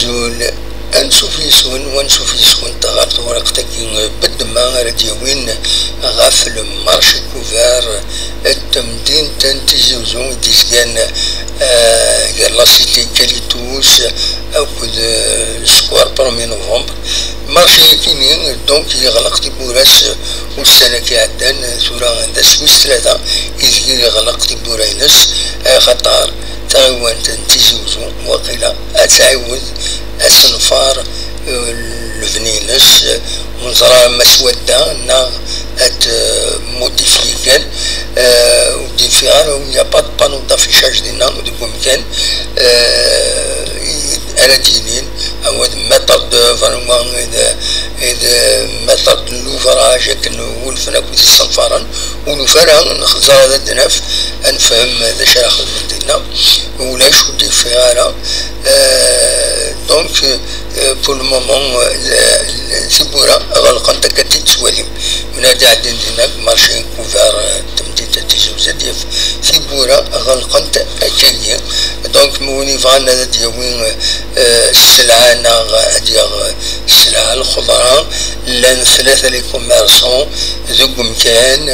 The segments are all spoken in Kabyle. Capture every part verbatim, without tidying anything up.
Azul, ansuf yes-wen, wansuf yes-went ɣer tewriqt-agi n ddemma ara d-yawin ɣef le marché couvert n temdint n Tizi Uzzu i d-yezgan, eh, gar la cité Calitus akked, eh, le square premier novembre. Marché-agi-nni, donc, yeɣleq tiwwura-s ussan-agi iɛeddan, tura d ass wis tlata ideg yeɣleq tiwwura-ines, axaṭer taɣiwant n Tizi Uzzu waqila ad tɛiwed asenfar, eh, lebni-ines, eh, ur neẓra ma s wadda neɣ ad, eh, modifier kan, eh, ur d-yeffiɣ ara, il n'y a pas de panneau d'affichage dinna deg umkan, eh, ara d-yinin, wa d maître d'œuvre, wa d, d maître de l'ouvrage, akken wulfen akk isenfaren, ur nufi ara, nexẓer ad d-naf, ad nefhem d acu ara xedmen dinna, ulac, ur d-yeffiɣ ara. Euh, donc, euh, pour le moment, euh, le, le, tiwwura ɣelqent, akka d-tettwalim. Win ara d-iɛeddin dinna, marché couvert, euh, n temdint n Tizi Uzzu, ad yaf tiwwura ɣelqent akkagi. Donc, ma win yebɣan ad d-yawi, euh, sselɛa neɣ ad yaɣ sselɛa, lxeḍra, llan tlata les commerçants deg umkan,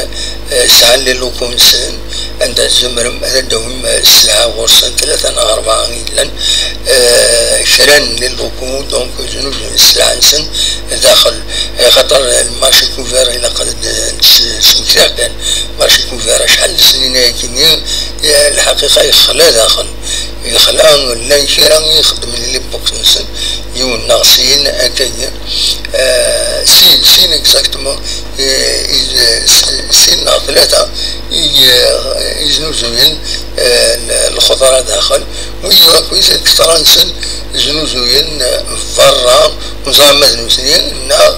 eh, sɛan les locaux-nsen, anda tzemrem ad d-tawim, eh, sselɛa ɣur-sen, tlata neɣ rebɛa i yellan, eh, kra n les locaux, donc, znuzen sselɛa-nsen daxel, eh, xaṭer le marché couvert ilaq ad d-, s-, smektiɣ kan, marché couvert acḥal n snin ayakini, eh, lḥaqiqa yexla daxel. Yexla, llan kra i ixeddmen les box-nsen, yiwen neɣ sin, akkagi. Euh, sin, sin exactement, euh, i, s-, sin neɣ tlata i, euh, i znuzuyen, euh, l-, lxeḍra daxel. Wiyaḍ akk i ktra-nsen znuzuyen, euh, berra, ur neẓri ma d nutni neɣ,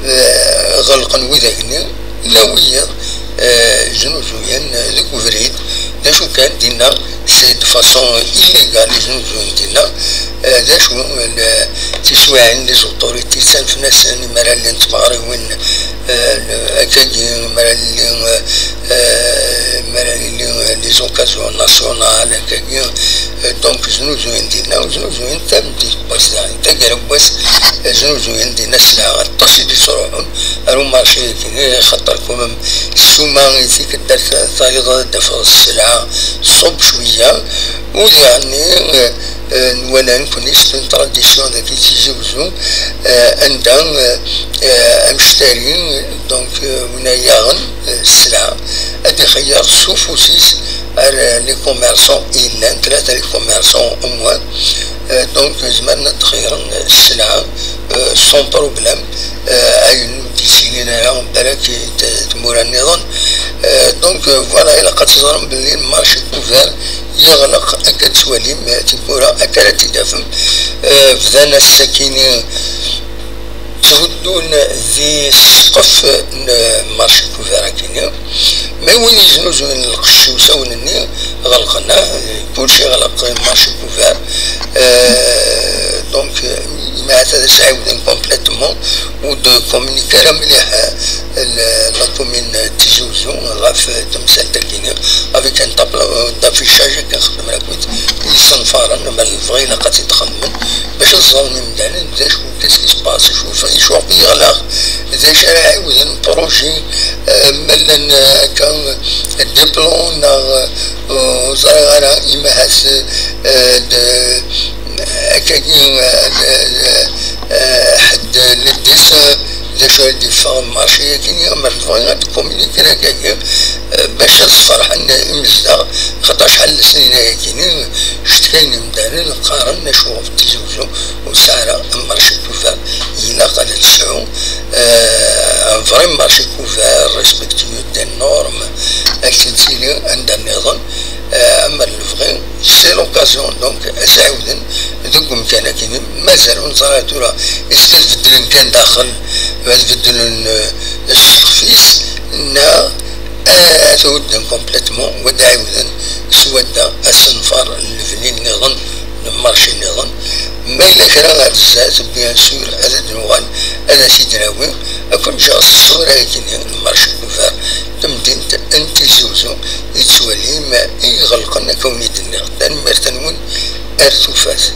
euh, ɣelqen widak-nni. Llan wiyaḍ, eh, znuzuyen, eh, deg ubrid, d acu kan dinna, c'est de façon illégale i znuzuyen dinna, eh, d acu, eh, tiswiɛin, les autorités ssanfen-asen, mi ara llin tmeɣriwin, eh, akkagi, mi ara llin, eh, mi ara llin, eh, les occasions nationales, akkagi, eh, donc znuzuyen dinna, znuzuyen tameddit n wass, taggara n wass, eh, znuzuyen dinna sselɛa, aṭas i d-yettruḥun, ar umarci-agi, xaṭer quand même ssuma i tikkelt tayeḍ ad d-tafeḍ sselɛa tṣubb cwiya, u diɣenni, eh, eh, nwala nekkni c'est une tradition dagi Tizi Uzzu, eh, anda, eh, eh, amectari, donc, eh, win ay yaɣen, eh, sselɛa, ad ixeyyer s ufus-is ar, eh, les commerçants i yellan, tlata les commerçants au moins, eh, donc zemren ad d-xeyyren, eh, sselɛa, eh, sans problème, eh, ayen ur d-yessilin ara balak i t-, tmura nniḍen. Eh, donc, eh, voilà, ilaq ad teẓrem belli le marché couvert yeɣleq, akka d-tettwalim, eh, tiwwura akka ara t-id-tafem. Eh, bdan ass-akini tthuddun di ssqef n marché couvert akini. Mais wid yeznuzuyen lqecc i usawen-nni ɣelqen, ah, kullec yeɣleq, marché couvert. Euh, donc, euh, imahat ad as-ɛiwden complètement, ur d-communique ara mliḥ, euh, la commune n Tizi Uzzu ɣef temsalt-agi-nni, avec un tableau d'affichage akken xedmen akkit yisenfaren, ma lebɣi ilaq ad t-id-xedmen, bac ad ẓren imdanen d acu, qu'est-ce qui se passe, acu, acu yeɣleq, d acu ara ɛiwden projet, euh, ma llan, euh, akka, des plans neɣ, euh, ur ẓriɣ ara, imahat, euh, d-, akkagi, euh, d-, d-, euh, ḥedd les dessins d acu ara d-yeffeɣ marché-agi-nni, ma bɣiɣ ad d-communiquer akkagi, euh, bac ad sferḥen imezdaɣ, xaṭer acḥal n snin ayagi-nni cetkayen imdanen, qqaren acuɣef Tizi Uzzu ur tesɛi ara un marché couvert. Ilaq ad tesɛu, euh, un vrai marché couvert, respectueux des normes, akken tili anda nniḍen, euh, ama d lebɣi, c'est l'occasion, donc, ad s-ɛiwden deg umkan-agi-nni. Mazal ur neẓri ara tura, est-ce que ad beddlen kan daxel, ad beddlen, euh, ssqef-is, neɣ, euh, ad t-hudden complètement, u ad ɛiwden s wadda asenfar n lebni nniḍen, n marché nniḍen. Ma yella kra ɣer zdat, bien sûr, ad d-nuɣal, ad as-id-nawi. Ad ken-ǧǧeɣ s ṣṣura-agi-nni n marché couvert, tamdint n Tizi Uzzu, i tettwalim, i iɣelqen, akka wen-d-nniɣ. Tanemmirt-nwen, ar tufat.